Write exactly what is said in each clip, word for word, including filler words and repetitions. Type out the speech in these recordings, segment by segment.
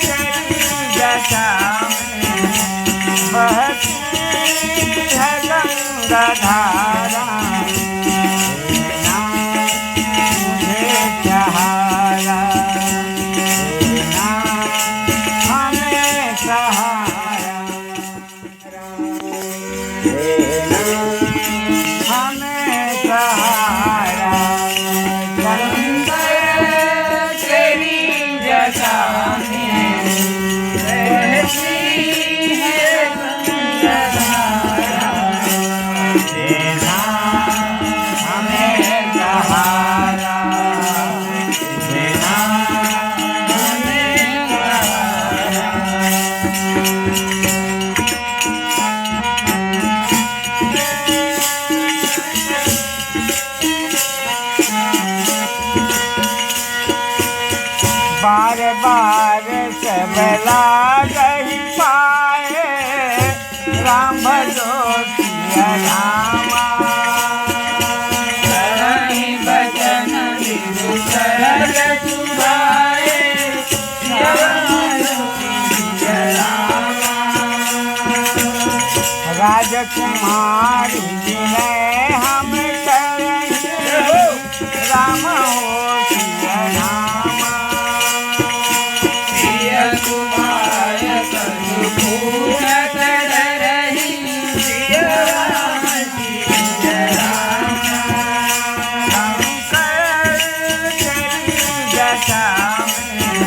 तेरी जटा में बहती है गंगा धारा, देना मुझे सहारा, देना हमें सहारा। हमें सहारा शंकर तेरी जटा में बहती है गंगा धारा। देना हमें सहारा, देना हमें सहारा। बार बार सब लाग ही पाए, राम भजो सिया रामा। कहीं बचन बिनु सरल सुभाए, राम भजो सिया रामा। राजकुमारी विनय हम करही, राम हो सिया रामा। सिया तुम्हार कछु पूछत डरही, सिया राम सिया रामा। शंकर तेरी जटा में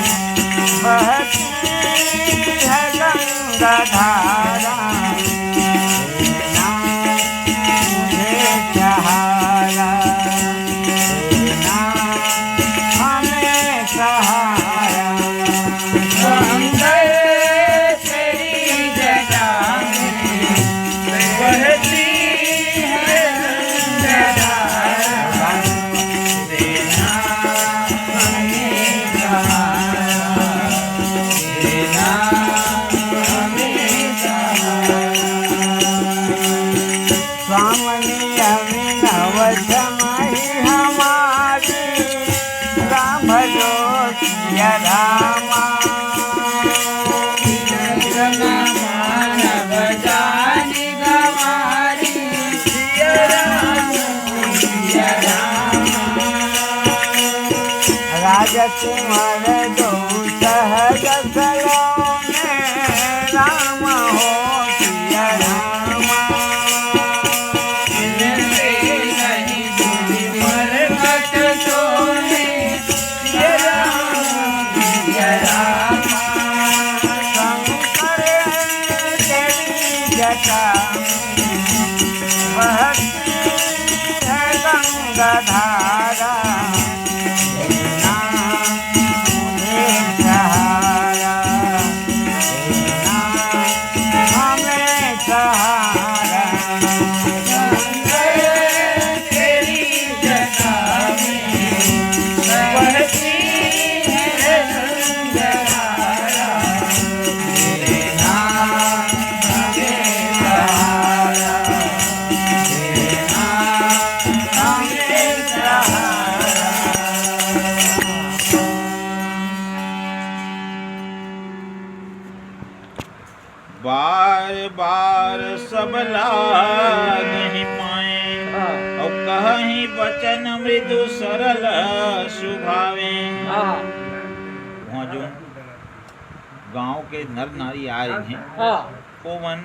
बहती है गंगा धारा, देना मुझे सहारा, देना हमें सहारा। शंकर तेरी जटा में बहती है गंगा धारा, देना हमें सहारा, देना हमें सहारा। स्वामी अभिनव छमहि हमारी, राम भजो सिया रामा। मानव जानि गंवारी, सिया राम, सिया राम। राजकुंवर दो सहज सलोने, राम हो सिया राम। इनसे नहीं दूर पर्वत सोहे, सिया राम, सिया राम। शंकर तेरी जटा में बहती है गंगा धारा, देना मुझे सहारा, देना हमें सहारा। गंगा तेरी जटा में बहती है गंगा धारा, देना हमें सहारा, देना हमें सहारा। बार बार सब लाग ही पाए, हाँ। अउ कहही बचन मृदु सरल सुभावे। हाँ। वहाँ जो गांव के नर नारी आए रहिन, हाँ। ओमन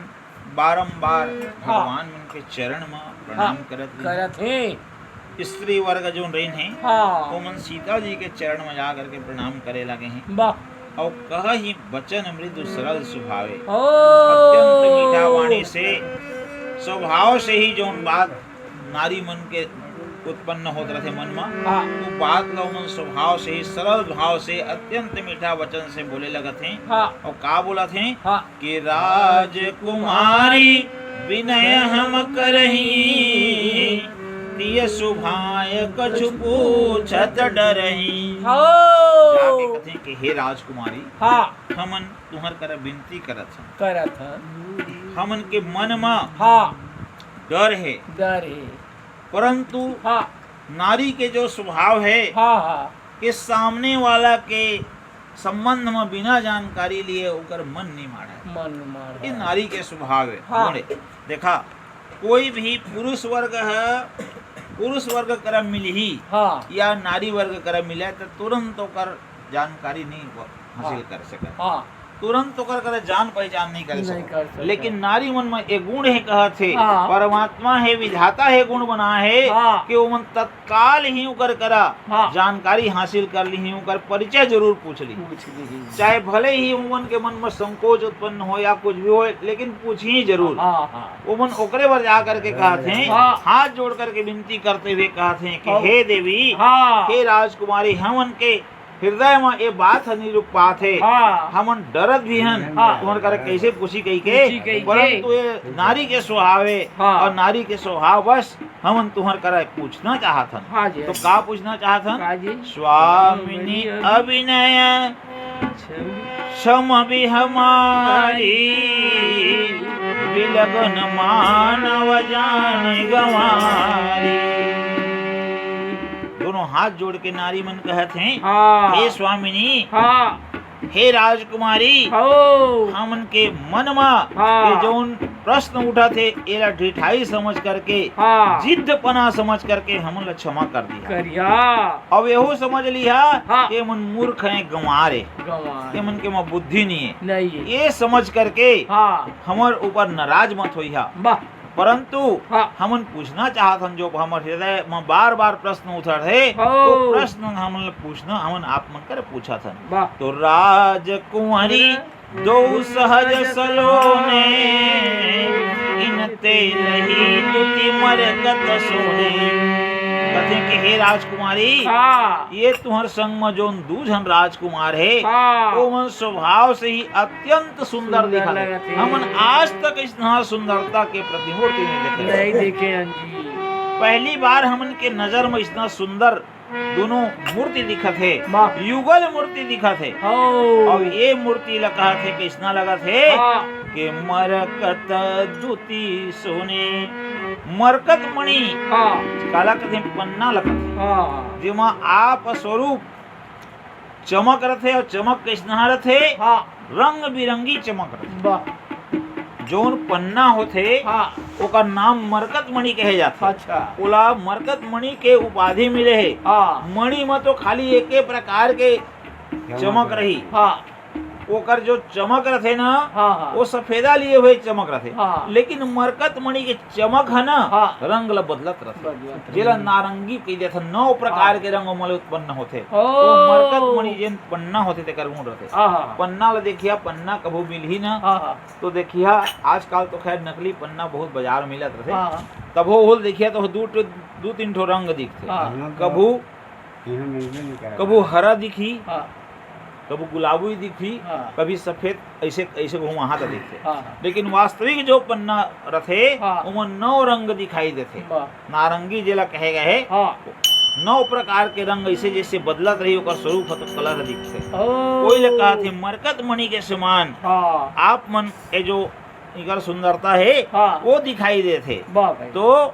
बारंबार हाँ। भगवान मन के चरण म प्रणाम हाँ। करत रहिन। करत हे। स्त्री वर्ग जोन रहिन हे, हाँ। ओमन सीता जी के चरण म जा करके प्रणाम करे लगे हे। वाह। अउ कहही बचन मृदु सरल सुभावे। ओ। अत्यंत मीठा वाणी से, स्वभाव से ही जोन बात नारी मन के उत्पन्न होत रथे मन म, हाँ। वो बात ल ओमन स्वभाव से ही, सरल भाव से, अत्यंत मीठा वचन से बोले लगत हे। हाँ। अउ का बोलत हे? हाँ। कि राजकुमारी विनय हम करही, तिय सुभाय कछु पूछत डरही। हाँ। जाके कथे कि हे राजकुमारी, हाँ। हमन तुंहर करा विनती करत हन। करत हन। हमन के मन म हाँ। डर हे। डर हे। परंतु हाँ। नारी के जो स्वभाव हे हाँ, हाँ। कि सामने वाला के संबंध म बिना जानकारी लिए ओकर मन नहीं माढ़े। मन माढ़े। ये नारी के स्वभाव है, हाँ। गुण है। देखा, कोई भी पुरुष वर्ग है, पुरुष वर्ग करा मिलही, हाँ। या नारी वर्ग करा मिले, तो तुरंत ओकर जानकारी नहीं वो हासिल हाँ। कर सकत। हाँ। तुरंत ओकर करा जान पहचान नहीं कर नहीं सकत। कर सकत। लेकिन नारी मन में एक गुण है, कहत है, हाँ। परमात्मा है, विधाता है, गुण बना है हाँ। कि वो मन तत्काल ही ओकर करा हाँ। जानकारी हासिल कर ली, ओकर परिचय जरूर पूछ ली। पूछ ली। चाहे भले ही उमन के मन में संकोच उत्पन्न हो या कुछ भी हो, लेकिन पूछही जरूर। हाँ, हाँ। उमन ओकरे बर जा करके कहत हैं, हाँ। हाथ जोड़ करके विनती करते हुए कहत हैं कि हाँ। हे देवी, हाँ। हे राजकुमारी, हमन के हृदय में ये बात ह नहीं रुक पात हे। हाँ। हमन डरत भी हन, हाँ। तुहर करा कैसे पूछी कही के, पूछी कही के। परंतु ये नारी के स्वभाव है हाँ। और नारी के स्वभाव बस हमन तुहर करा पूछना चाहत हन। हाँ जी, तो हाँ जी। का पूछना चाहत हन? का जी? स्वामिनी स्वामिनी अविनय क्षम क्षम भी हमारी, विलगन मानव जान गंवारी। दोनों हाथ जोड़ के नारी मन कहत हैं, हाँ। हे स्वामिनी, हाँ। हे राजकुमारी, हो। हमन के मन म हाँ। ये जौन प्रश्न उठत हे, एला ढिठाई समझ करके, हाँ। जिद्दपना समझ करके हमन ला क्षमा कर दिया। करिया। अब एहू समझ लिहा हाँ। कि मन मूर्ख हैं, गंवार हे। गंवार। ये मन के म बुद्धि नहीं है। नहीं है। ये समझ करके हाँ। हमर ऊपर नाराज मत होइहा। वाह। परंतु हाँ। हमन पूछना चाहत हन, जो हमर हृदय म बार-बार प्रश्न उठत हे, हो। तो प्रश्न हमन ल पूछना, हमन आप मन कर पूछत हन। वाह। तो राजकुंवरी अरे। दो सहज सलोने, इनते लही दुति मरकत सोने। कथे कि हे राजकुमारी, हाँ। ये तुहर संग म जोन दू झन राजकुमार हे, हाँ। ओमन स्वभाव से ही अत्यंत सुंदर सुंदर दिखत हे। लगत हे। हमन आज तक इसना सुंदरता के प्रतिमूर्ति नहीं देखे। नहीं देखे हन जी। पहली बार हमन के नजर में इसना सुंदर दोनों मूर्ति दिखत हे, वाह। युगल मूर्ति दिखत हे। हो। अउ ये मूर्ति ला कहत हे, कइसना लगत हे हाँ। कि मरकत दुति सोने। मरकत मणि हाँ। काला कथे? पन्ना ला कथे। हाँ। जेमा आप स्वरूप चमक रथे अउ चमक कइसना रथे? हाँ। रंग बिरंगी चमक रथे। वाह। जौन पन्ना होथे, हाँ। ओकर नाम मरकत मणि कहे जाथे। अच्छा। ओला मरकत मणि के उपाधि मिले हे। हाँ। मणि म तो खाली एके प्रकार के चमक रही। हाँ। ओकर जो चमक रथे ना, हाँ, हाँ। वो सफेदा लिए हुए चमक रथे। हाँ। लेकिन मरकत मणि के चमक ह ना, हाँ। रंग ल बदलत रथे। बदलत रथे। जेला नारंगी कहि देथे, नौ प्रकार हाँ। के रंग ओमा ले उत्पन्न होथे। ओ। वो मरकत मणि जेन पन्ना होथे, तेकर गुण रथे। हाँ, हाँ। पन्ना ल देखिया, पन्ना कभू मिलही ना, हाँ, हाँ। तो देखिया, आजकल तो खैर नकली पन्ना बहुत बाजार में मिलत रथे। हाँ, हाँ। तभो ओल देखिया तो दू ठो, दू तीन ठो रंग दिखथे। हाँ। कभू, कभू हरा दिखही, हाँ। कभू गुलाबी दिखही, हाँ। कभी सफेद, ऐसे, ऐसे घुमाहा त दिखथे। हाँ, हाँ। लेकिन वास्तविक जो पन्ना रथे, हाँ। ओमा नौ रंग दिखाई देथे। वाह। नारंगी जेला कहे गए हे, हाँ। नौ प्रकार के रंग ऐसे जैसे बदलत रही, ओकर स्वरूप ह तो कलर दिखथे। ओ। कोई ल कहत हे मरकत मणि के समान। हाँ। आप मन के जो इकर सुंदरता हे, हाँ। वो दिखाई देथे। वाह भाई। तो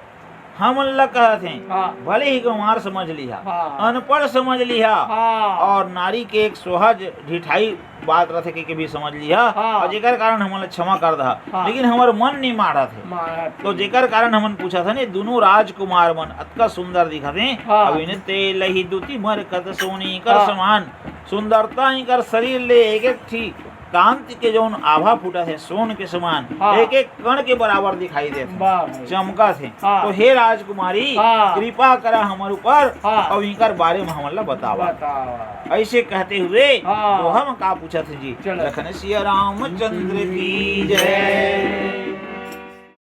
हमन ल कहत हे, हाँ। भले ही गंवार समझ लिहा, हाँ। अनपढ़ समझ लिहा, हाँ। और नारी के एक सहज ढिठाई बात रथे के, के भी समझ लिहा, हाँ। और जेकर कारण हमन ल क्षमा कर दहा, हाँ। लेकिन हमर मन नहीं माढ़त हे। माढ़त तो हे। जेकर कारण हमन पूछत हन, ये दोनों राजकुमार मन अतका सुंदर दिखत हे, हाँ। अब इनते लही दुति मरकत सोनी कर हाँ। समान, सुंदरता इनकर शरीर ले एक एक ठी कांति के जौन आभा फूटत हे, सोन के समान, हाँ। एक एक कण के बराबर दिखाई देत हे, वाह भाई। चमकत हे। हाँ। तो हे राजकुमारी, हाँ। कृपा करा हमर ऊपर, हाँ। अउ इनकर बारे में हमन ला बतावा। बतावा। ऐसे कहते हुए हाँ। दोहा में का पूछत हे जी? चलो। लखन सिया रामचंद्र की जय।